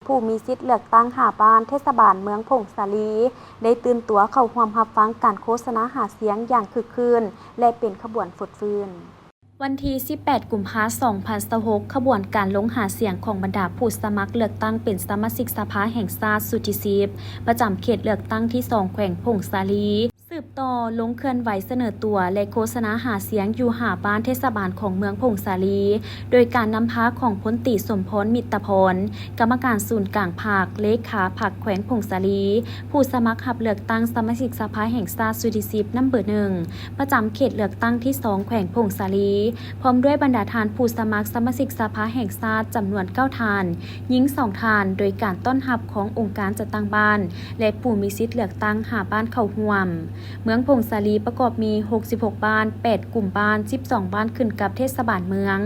ຜູ້ມີສິດເລືອກຕັ້ງຫ້າບ້ານເທດສະບານເມືອງຜົ້ງສາລີ ໄດ້ຕື່ນຕົວເຂົ້າຮ່ວມຮັບຟັງການໂຄສະນາຫາສຽງຢ່າງຄຶກຄື້ນ ແລະ ເປັນຂະບວນຟົດຟື້ນ. ວັນທີສິບແປດ ກຸມພາ ສອງພັນຊາວຫົກ ຂະບວນການລົງຫາສຽງຂອງບັນດາຜູ້ສະໝັກເລືອກຕັ້ງເປັນສະມາຊິກສະພາແຫ່ງຊາດຊຸດທີສິບ ປະຈຳເຂດເລືອກຕັ້ງທີສອງ ແຂວງຜົ້ງສາລີ ສືບຕໍ່ລົງເຄື່ອນໄຫວສະເໜີຕົວ ແລະ ໂຄສະນາຫາສຽງຢູ່ຫ້າບ້ານເທດສະບານຂອງເມືອງຜົ້ງສາລີ ໂດຍການນຳພາຂອງພົນຕີ ສົມພອນ ມິດຕະພອນ ກຳມະການສູນກາງພັກ, ເລຂາພັກແຂວງຜົ້ງສາລີ, ຜູ້ສະໝັກຮັບເລືອກຕັ້ງສະມາຊິກສະພາແຫ່ງຊາດຊຸດທີສິບ ນຳເບີໜຶ່ງ ປະຈຳເຂດເລືອກຕັ້ງທີສອງ ແຂວງຜົ້ງສາລີ ພ້ອມດ້ວຍບັນດາທ່ານຜູ້ສະໝັກສະມາຊິກສະພາແຫ່ງຊາດຈຳນວນເກົ້າທ່ານ, ຍິງສອງທ່ານ, ໂດຍການຕ້ອນຮັບຂອງອົງການຈັດຕັ້ງບ້ານ ແລະ ຜູ້ມີສິດເລືອກຕັ້ງຫ້າບ້ານເຂົ້າຮ່ວມ. ເມືອງຜົ້ງສາລີປະກອບມີຫົກສິບຫົກບ້ານ, ແປດກຸ່ມບ້ານ, ສິບສອງບ້ານຂຶ້ນກັບເທດສະບານເມືອງ,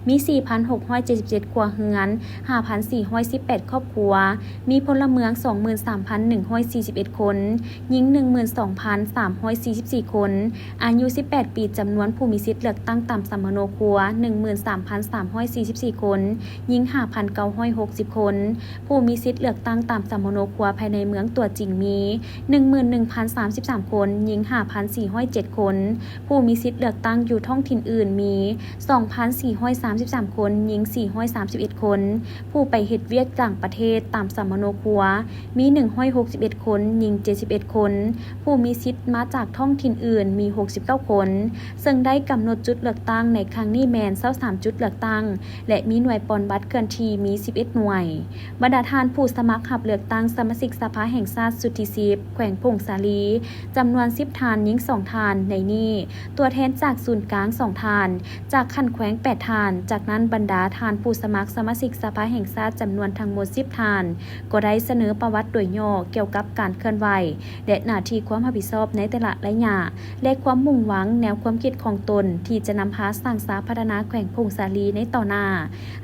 ມີສີ່ພັນຫົກຮ້ອຍເຈັດສິບເຈັດຄົວເຮືອນ, ຫ້າພັນສີ່ຮ້ອຍສິບແປດຄອບຄົວ, ມີພົນລະເມືອງສອງໝື່ນສາມພັນໜຶ່ງຮ້ອຍສີ່ສິບເອັດຄົນ, ຍິງໜຶ່ງໝື່ນສອງພັນສາມຮ້ອຍສີ່ສິບສີ່ຄົນ, ອາຍຸສິບແປດປີ ຈຳນວນຜູ້ມີສິດເລືອກຕັ້ງຕາມສຳມະໂນຄົວ ໜຶ່ງໝື່ນສາມພັນສາມຮ້ອຍສີ່ສິບສີ່ຄົນ, ຍິງຫ້າພັນເກົ້າຮ້ອຍຫົກສິບຄົນ, ຜູ້ມີສິດເລືອກຕັ້ງຕາມສຳມະໂນຄົວພາຍໃນເມືອງຕົວຈິງມີ ໜຶ່ງໝື່ນໜຶ່ງພັນສາມສິບສາມຄົນ, ຍິງຫ້າພັນສີ່ຮ້ອຍເຈັດຄົນ, ຜູ້ມີສິດເລືອກຕັ້ງຢູ່ທ້ອງຖິ່ນອື່ນມີ ສອງພັນສີ່ຮ້ອຍສາມສິບສາມຄົນ, ຍິງສີ່ຮ້ອຍສາມສິບເອັດຄົນ, ຜູ້ໄປເຮັດວຽກຕ່າງປະເທດຕາມສຳມະໂນຄົວມີ ໜຶ່ງຮ້ອຍຫົກສິບເອັດຄົນ, ຍິງເຈັດສິບເອັດຄົນ, ຜູ້ມີສິດມາຈາກທ້ອງຖິ່ນອື່ນມີ ຫົກສິບເກົ້າຄົນ, ເຊິ່ງໄດ້ກຳນົດຈຸດເລືອກຕັ້ງໃນຄັ້ງນີ້ແມ່ນ ຊາວສາມຈຸດເລືອກຕັ້ງ ແລະ ມີໜ່ວຍປ່ອນບັດເຄື່ອນທີ່ມີ ສິບເອັດໜ່ວຍ. ບັນດາທ່ານຜູ້ສະໝັກຮັບເລືອກຕັ້ງສະມາຊິກສະພາແຫ່ງຊາດຊຸດທີສິບ ແຂວງຜົ້ງສາລີ ຈຳນວນສິບທ່ານ, ຍິງສອງທ່ານ, ໃນນີ້ຕົວແທນຈາກສູນກາງສອງທ່ານ, ຈາກຂັ້ນແຂວງແປດທ່ານ, ຈາກນັ້ນບັນດາທ່ານຜູ້ສະໝັກສະມາຊິກສະພາແຫ່ງຊາດຈຳນວນທັງໝົດສິບທ່ານ ກໍໄດ້ສະເໜີປະຫວັດໂດຍຫຍໍ້ກ່ຽວກັບການເຄື່ອນໄຫວ ແລະ ໜ້າທີ່ຄວາມຮັບຜິດຊອບໃນແຕ່ລະໄລຍະ ແລະ ຄວາມມຸ່ງຫວັງແນວຄວາມຄິດຂອງຕົນທີ່ຈະນຳພາສ້າງສາພັດທະນາແຂວງຜົ້ງສາລີໃນຕໍ່ໜ້າ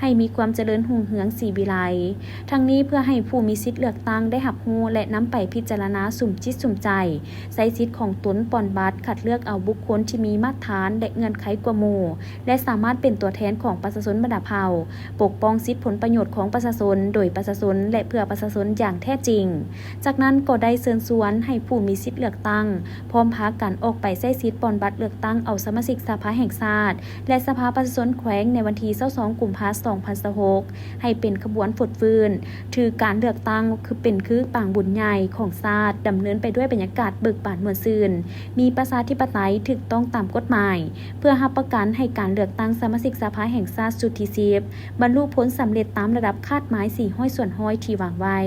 ໃຫ້ມີຄວາມຈະເລີນຮຸ່ງເຮືອງສີວິໄລ. ທັງນີ້ເພື່ອໃຫ້ຜູ້ມີສິດເລືອກຕັ້ງໄດ້ຮັບຮູ້ ແລະ ນຳໄປພິຈາລະນາສຸມຈິດສຸມໃຈ ໃຊ້ສິດຂອງຕົນປ່ອນບັດຄັດເລືອກເອົາບຸກຄົນທີ່ມີມາດຖານ ແລະ ເງື່ອນໄຂກວ່າໝູ່ ແລະ ສາມາດເປັນຕົວແທນຂອງປະຊາຊົນບັນດາເຜົ່າ, ປົກປ້ອງສິດຜົນປະໂຫຍດຂອງປະຊາຊົນ ໂດຍປະຊາຊົນ ແລະ ເພື່ອປະຊາຊົນຢ່າງແທ້ຈິງ. ຈາກນັ້ນກໍໄດ້ເຊີນຊວນໃຫ້ຜູ້ມີສິດເລືອກຕັ້ງ ພ້ອມພາກັນອອກໄປໃຊ້ສິດປ່ອນບັດເລືອກຕັ້ງເອົາສະມາຊິກສະພາແຫ່ງຊາດ ແລະ ສະພາປະຊາຊົນແຂວງໃນວັນທີຊາວສອງ ກຸມພາ ສອງພັນຊາວຫົກ ໃຫ້ເປັນຂະບວນຟົດຟື້ນ ຖືການເລືອກຕັ້ງຄືເປັນຄືປາງບຸນໃຫຍ່ຂອງຊາດ ດຳເນີນໄປດ້ວຍບັນຍາກາດເບີກບານມ່ວນຊື່ນ, ມີປະຊາທິປະໄຕ, ຖືກຕ້ອງຕາມກົດໝາຍ ເພື່ອຮັບປະກັນໃຫ້ການເລືອກຕັ້ງສະມາຊິກສະພາແຫ່ງຊາດຊຸດທີສິບ ບັນລຸຜົນສຳເລັດຕາມລະດັບຄາດໝາຍສີ່ຮ້ອຍສ່ວນຮ້ອຍທີ່ວາງໄວ້.